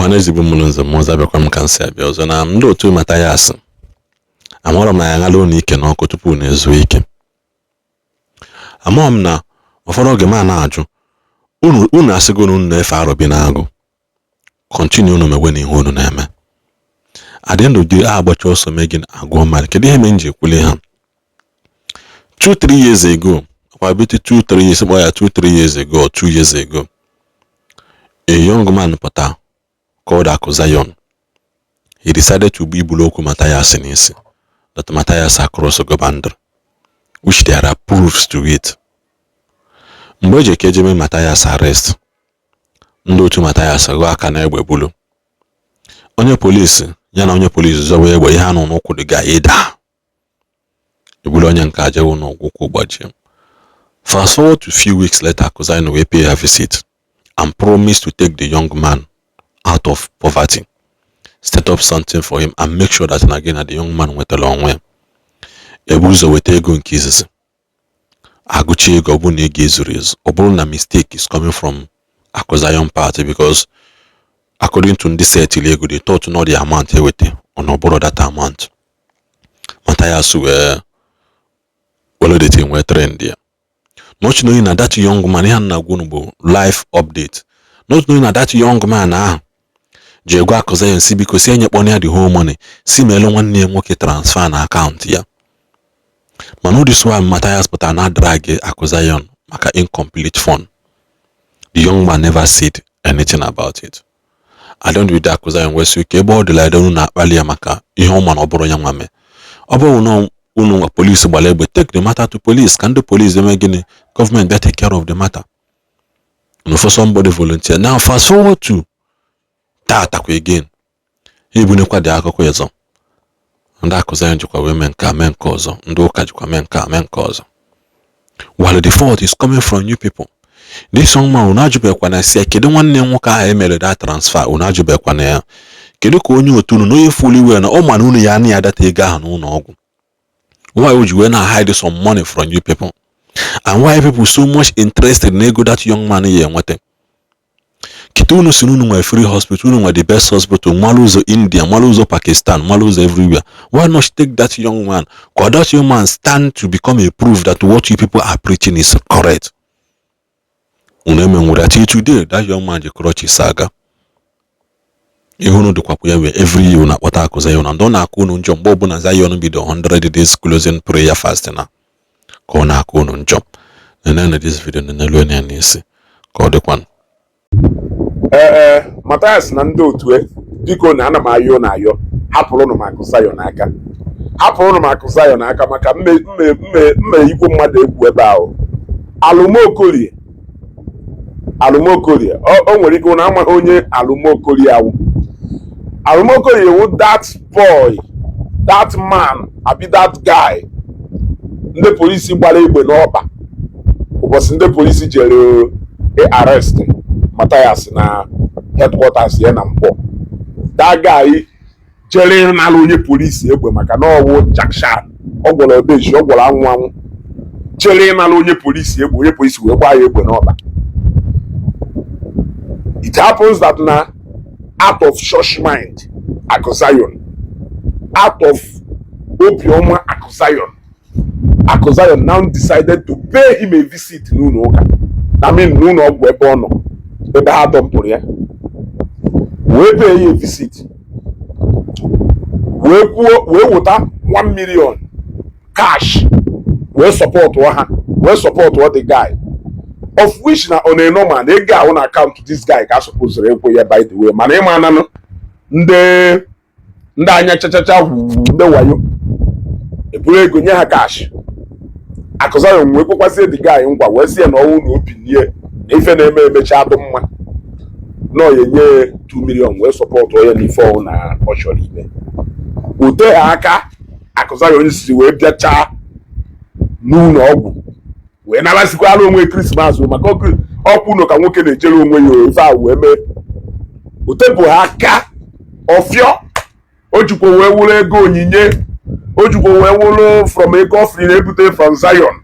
Ọhaneze bụ mụrụ nze mmụọ ọzọ, abịakwa m ka m si abịa ọzọ na ndị otu Mathias. Amarọ m na ya aṅala unu ike n'ọkụ tupu unu ezuo ike. Amaghị m na ụfọdụ oge ma na-ajụ unu. Unu asịgo na unu na-efe arọbi n'agụ. Continue, unu megwe na ihe unu na-eme. At the end of the day, a agbacha ọsọ mee gịnị? Agụọ mmadụ. Kedu ihe mere m ji ekwuli ha? 2 3 years ago, kwa bete 2 3 years, kpọọ ya 2 3 years ago or 2 years ago, a young man pụta called Aku Zion. He decided to ibulu okwu Mathias n'isi, that Mathias across go boundary, which there are proofs to it. Mgbe eji eke ejeme Mathias arrest, ndị otu Mathias gụọ aka na egbe bulu onye polisi ya na onye polisi zọwa egbe. Ihe anụ n'ụkwụ dị ga ịda ebulu onye nke ajewo n'ọgwụkwụ gbajie. Fast forward to few weeks later, Aku Zion wee pay her visit and promise to take the young man out of poverty, set up something for him and make sure that na again na the young man nwetara onwe ya. Ebu ụzọ weta ego nke izizi, agụcha ego, ọ bụrụ na ego ezuru ezu, ọ bụrụ na mistake is coming from Aku Zion party, because according to ndị setili ego, they thought not the amount eweta ọ na ọ bụrụ that amount. Mathias wee were the thing wee trend ya, not knowing na that young man, ihe a na-agwa unu bụ life update, not knowing na that young man ahụ ji ego Aku Zion si biko, si enyekpọna ya the whole money, si meelu nwanne ya nwoke transfer na akaụntụ ya. Mana this one, Mathias pụtara na drag Aku Zion maka incomplete fund. The young man never said anything about it. I don't with Aku Zion wee sị ka ebe ọ dịla unu na-akpali ya maka ihe ọ ma na ọ bụrụ ya nwa mee. Ọ bụrụ na unu nwa polisi gbara egbe, take the matter to police, ka ndị polisi eme gịnị? Gọọmenti bịa take care of the matter. And for somebody volunteer. Now fast forward to tatakwa again, ha ebunekwa dị akụkọ ọzọ. Ndị Aku Zion jikwa wee mee nke a, mee nke ọzọ. Ndị ụka jikwa mee nke a, mee nke ọzọ, while the fault is coming from you people. This young man, unu ajụbekwa na si ya kedu nwanne nwoke ahụ emere that transfer? Unu ajụbekwa na ya kedu ka onye otu unu na onye fuli iwe na ọ ma na unu ya ana ya data ego ahụ n'ụlọ ọgwụ? Why would you wee na hide some money from you people, and why people so much interested na ego that young man ya enweta? Kịta unu si na unu nwere free hospital, unu nwere the best hospital, malụ ụzọ India, malụ ụzọ Pakistan, malụ ụzọ everywhere. Why not take that young man, ka that young man stand to become a proof that what you people are preaching is correct? Unu emenwere. Till today, that young man ji crutches aga. Ihe unu dịkwapụ ya wee every year unu akpọta Aku Zion, and ọ na-akụ unu njọ. Mgbe ọbụla Zion bido 100 days closing prayer fast na ka ọ na-akụ unu njọ. Nenene this video, nenelu ya n'isi ka ọ dịkwanụ. Ee, Mathias na ndị otu e, biko, na ana m ayọ na ayọ, hapụrụnụ m Aku Zion aka, hapụrụnụ m Aku Zion aka, maka mme mme mme mme igwe mmadụ egwu ebe ahụ. Alụmokorie, Alụmokorie, o nwere ike na amaghị onye Alụmokorie awụ. Alụmokorie wụ that boy, that man, abi that guy ndị polisi gbara egbe n'ọkpa ụbọchị ndị polisi jere arrest Mathias na headquarters ya na Mpọ. That guy jere ịnara onye polisi egbe maka na ọwụ jakshan, ọ gwọrọ odeji, ọ gwọrọ anwụ anwụ, jere ịnara onye polisi egbe, onye polisi wee gbaa ya egbe n'ọkpa. It happens that na out of church mind Aku Zion, out of obiọma Aku Zion, Aku Zion now decided to pay him a visit n'ụlọ ụka, I mean n'ụlọ ọgwụ ebe ọ nọ, ebe ha dọmpụrụ ya, wee pay ya a visit, wee kwuo, wee wụta 1 million cash, wee supportụọ ha, wee supportụọ the guy, of which na on a normal na ego ahụ na akaụntụ this guy ka a supposed ekwe ya, by the way. Mana ịma ananụ ndị anya chachacha wuu, ndị wayo eburu ego nye ha cash. Aku Zion wee kwekwazie the guy ngwa, wee sị ya na ọnwụ na obi nie na ife na-eme emecha adụ mma na ọ ya enye 2 million wee support ya n'ife ọhụụ na ọ chọrọ ime. O teghị aka Aku Zion siri wee bịachaa n'ụlọ ọgwụ wee narazikwara onwe Christmas, maka ọkwa ụlọ ka nwoke na-ejere onwe ya ife a wee mee. O tepụ ha aka ọfịọ, o jikwa wee wụrụ ego onyinye, o jikwa wee wụrụ from ego offering na-ebute from Zion,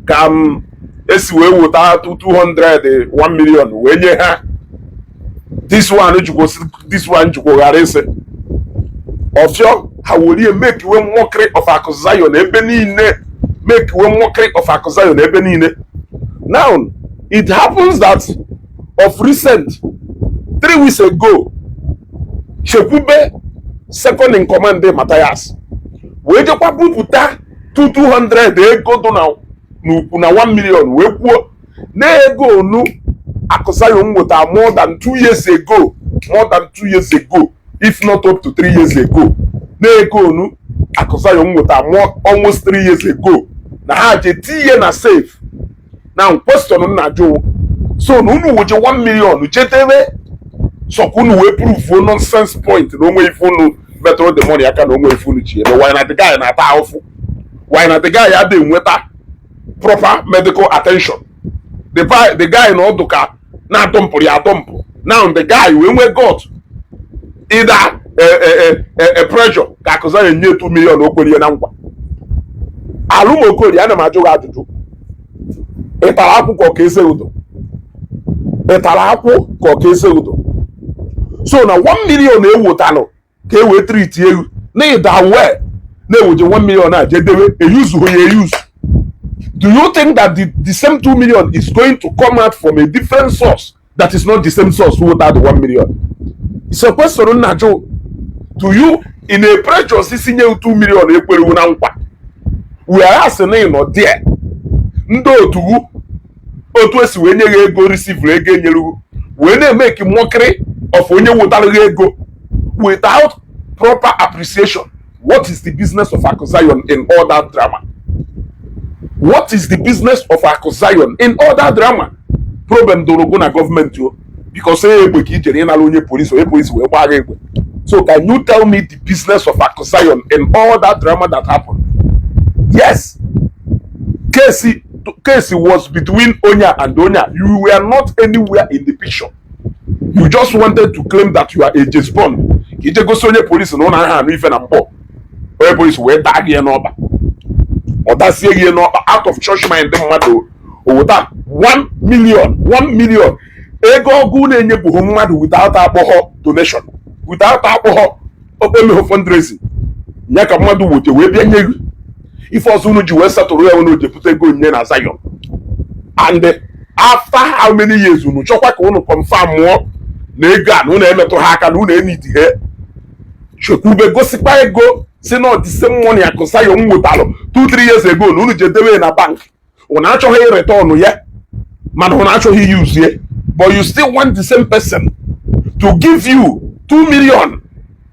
ka m esi wee weta 200 1 million wee nye ha. This one jikwa, this one jikwa ghara ịsị ọfịọ. Ha werie make we mockery of Akụ Zion ebe niile, make we mockery of Akụ Zion ebe niile. Now it happens that of recent, 3 weeks ago, Chekwube, second in command Matthias, wee jekwa bupụta 200 ego dị na n'ukwu na 1 million, wee kwuo na ego onu Akụ Zion nweta more than 2 years ago, more than 2 years ago, if not up to 3 years ago, na ego onu Akụ Zion nweta more almost 3 years ago, na ha je tinye na safe. Now question m na-ajụ, so na unu weje 1 million jedebe sọka unu wee prove nonsense point na onwe ife unu metụrụ the money aka, na onwe ife unu ji eme? Why na the guy na-ata ahụfụ? Why na the guy adịghị enweta proper medical attention? The guy na ọdụ ka na-atọmpụrụ ya atọmpụ. Now the guy wee nwee gut ịda pressure ka Akụ Zion nye 2 million o kwere na nkwa. Alụmokorie, ana m ajụ gị ajụjụ. Ị tara akwụ ka ọ ka eze udo? Ị tara akwụ ka ọ ka eze udo? So na 1 million ewotalụ ka e wee treat ego na ịda wee na-eweje 1 million a jedebe eyuzughị ya eyuzu. Do you think that the same 2 million is going to come out from a different source that is not the same source without the 1 million? It's a question m na-ajụ to you. In a pressure sisi nye 2 million ekwerewu na nkwa, whereas na ị nọ there, ndị otu otu esi wee nye gị ego, receive ego enyere wee na-emeki mockery of onye wetara gị ego without proper appreciation. What is the business of Akụ Zion in all that drama? What is the business of Akụ Zion in all that drama? Problem doro go na gọọmenti o, because egbe ka ijere ịnara onye polisi, onye polisi wee gbaa gị egbe. So can you tell me the business of Akụ Zion in all that drama that happened? Yes, case was between Onya and Onya. You were not anywhere in the picture. You just wanted to claim that you are a James Bond, ka ije gosi onye polisi na ụlọ ahụ anụ ife na mbọ. Onye polisi wee daa gị n'ọkpa, ọ dasie gị n'ọkpa out of church mind mmadụ. Oweta 1 million, 1 million ego ọgụ na-enyebụghị mmadụ without akpọghọ donation, without akpọghọ okpomegho fundraising ya, ka mmadụ wote wee bịa nye gị. Ife ọzọ unu ji wee setụrụ ya, unu ji pụta ego onyinye na Zion. And after how many years, unu chọkwa ka unu confirm mụọ na ego a na unu emetụ ha aka, na unu enidi ha. Chekwube gosikwa ego si na the same money Akụ Zion nwetalụ 2-3 years ago, na unu ji edewe na bank. Unu achọghị return ya, mana unu achọghị use ya, but you still want the same person to give you 2 million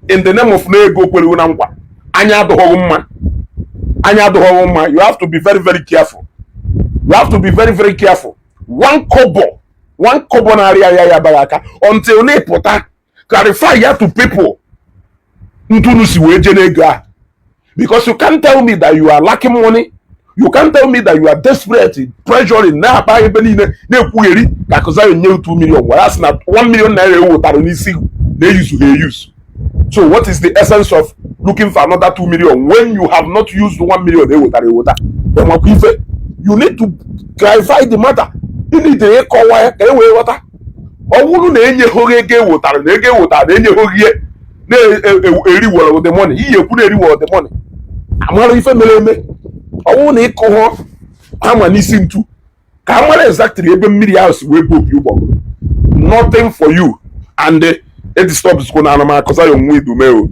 in the name of na ego kwere na nkwa. Anya adịghị mma, anya adịghị mma. You have to be very, very careful. You have to be very, very careful. One kobo, one kobo na-arịa ya ya abaghị aka until na ịpụta clarify ya to people ntunu si wee jee n'ego a, because you can't tell me that you are lacking money. You can't tell me that you are desperate, pressuring, na-akpa ebe niile, na-ekwugheri ka Akụ Zion nye 2 million, whereas na 1 million naira ewetara n'isi na-eyuzu ha eyuzu. So what is the essence of looking for another 2 million when you have not used 1 million ewetara eweta? Enwekwa ife you need to clarify the matter. You need ịkọwa ya ka e wee ghọta. Ọ bụrụ na enyeghị ego ewetara, na ego ewetara na enyeghị ihe na-eriwere the money, iyi ekwu na-eriwere the money, amara ife mere eme. Ọ bụrụ na ịkụghọ hama n'isi ntu, ka a mara exactly ebe mmiri ahụ si wee bụ opi ụgbọgụrụ. Nothing for you. And it stops na ana m akọsa ya onwe idume o.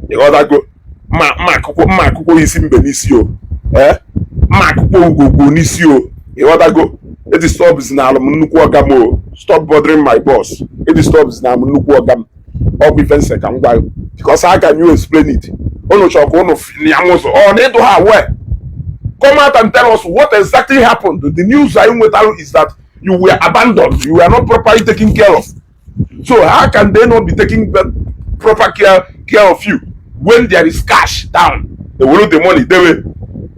Ịghọtago? Mma mma akụkọ, mma akụkọ isi mbe n'isi o, ee, mma akụkọ ugogbo n'isi o. Ịghọtago? It stops na alụ m nnukwu ọga m o. Stop bothering my boss. It stops na m nnukwu ọga m. Ọ bụ ife nsị ka m gwa gị, because how can you explain it? Unu chọrọ ka unu ya ụzọ ọ na ịdụ ha well. Come out and tell us what exactly happened. The news I nwetara is that you were abandoned, you were not properly taken care of. So how can they not be taking proper care of you when there is cash down? They were the money dewe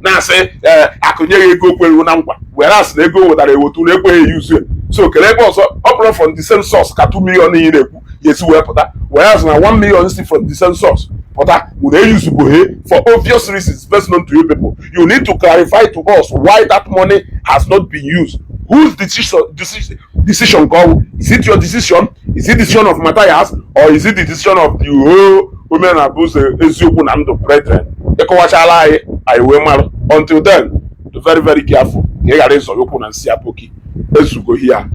na-asị ee, akụnyeghị ego kwere na nkwa, whereas na ego wetara ewetu na ekweghị use. So kele ebe ọzọ ọ bụrụ from the same source ka 2 million ị na-ekwu ya esi wee pụta, whereas na 1 million si from the same source pụta unu eyuzugbohe for obvious reasons best known to you people. You need to clarify to us why that money has not been used. Whose decision ka ọ bụ? Is it your decision? Is it decision of Matthias or is it the decision of the whole Omenala bụ Ụzọ Eziokwu na Ndụ brethren? Ịkọwachala anyị, anyị wee mara. Until then, be very, very careful ka ị ghara ịzọ ụkwụ na nsị aboki. Ezugo here.